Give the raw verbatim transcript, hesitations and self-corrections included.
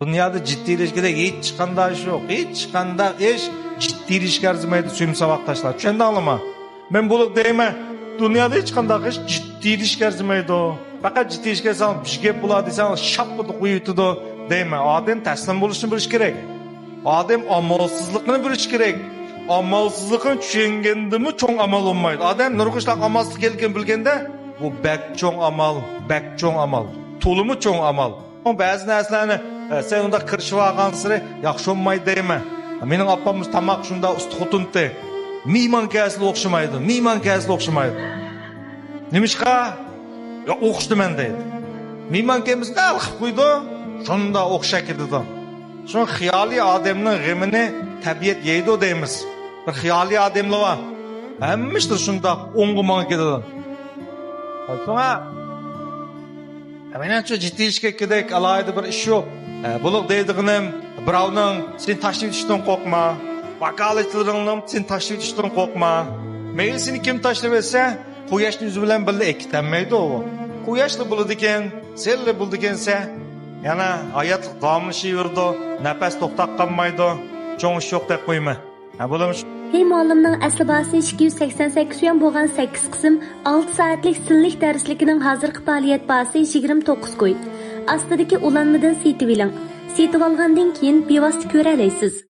دۇنيادا جىددىيلەشكۈدەك ھېچقانداق ئىش يوق. ھېچقانداق ئىش جىددىيلىشىشكە ئەرزىمەيدۇ، سۆيۈملۈك ساۋاقداشلار. چۈشەندىڭلارمۇ؟ مەن بولۇپ دەيمەن، دۇنيادا ھېچقانداق ئىش جىددىيلىشىشكە ئەرزىمەيدۇ. پەقەت جىددىيلىشىشكە ئەرزىسەڭ، بىر گەپ بولار دېسەڭ، شاپپىدە قويۇۋېتىدۇ دەيمەن. ئادەم تەسلىم بولۇشنى بىلىشى كېرەك. ئادەم ئامالسىزلىقنى بىلىشى كېرەك. ئامالسىزلىقنى چۈشەنگەندىمۇ چوڭ ئامال بولمايدۇ. ئادەم نۇرغۇن ئىشلارغا ئامالسىز ئىكەنلىكىنى بىلگەندە، بۇ بەك چوڭ ئامال، بەك چوڭ ئامال. تولىمۇ چوڭ ئامال. بەزى نەرسىلەرنى، ئە، سەن ئۇنداق كىرىشىۋالغانسېرى ياخشى بولمايدۇ دەيمەن. مېنىڭ ئاپام تاماق شۇنداق ئۇستا خوتۇنتى. مېھمان كەلسىلا ئوخشىمايدۇ، مېھمان كەلسىلا ئوخشىمايدۇ. نېمىشقا؟ يا، ئوخشىدىمەن دەيدۇ. مېھمان كەلمىسە نەدە قىلىپ قويىدۇ؟ شۇنداق ئوخشاپ كېتىدۇ. شۇ خىيالىي ئادەمنىڭ غېمىنى تەبىئەت يەيدۇ دەيمىز. بىر خىيالىي ئادەملەر بار. ھەممە ئىشلار شۇنداق ئوڭغا ماڭا كېتىدۇ. شۇڭا مېنىڭچە جىددىيلىشىشكە كېرەك ئالاھىدە بىر ئىش يوق. ئە، بولۇپ دەيدىغىنىم، بىراۋنىڭ سېنى تاشلىۋېتىشتىن قورقما. ۋاكالەتچىلىرىڭنىڭ سېنى تاشلىۋېتىشتىن قورقما. مەيلى سېنى كىم تاشلىۋەتسە، قۇياشنى ئۆزى بىلەن بىللە ئەكېتەلمەيدۇ ئۇ. قۇياشلا بولىدىكەن، سەنلا بولىدىكەنسەن. يەنە ھاياتلىق داۋاملىشىۋېرىدۇ، نەپەس توختاپ قالمايدۇ. چوڭ ئىش يوق دەپ قويىمەن. ھە، بولۇمۇش. ھېي مۇئەللىمنىڭ ئەسلى باھاسى ئىككى يۈز سەكسەن سەككىز يۈەن بولغان سەككىز قىسىم، ئالتە سائەتلىك سىنلىك دەرسلىكىنىڭ ھازىرقى پائالىيەت باھاسى يىگىرمە توققۇز كوي. ئاستىدىكى ئۇلانمىدىن سېتىۋېلىڭ. سېتىۋالغاندىن كېيىن بىۋاسىتە كۆرەلەيسىز.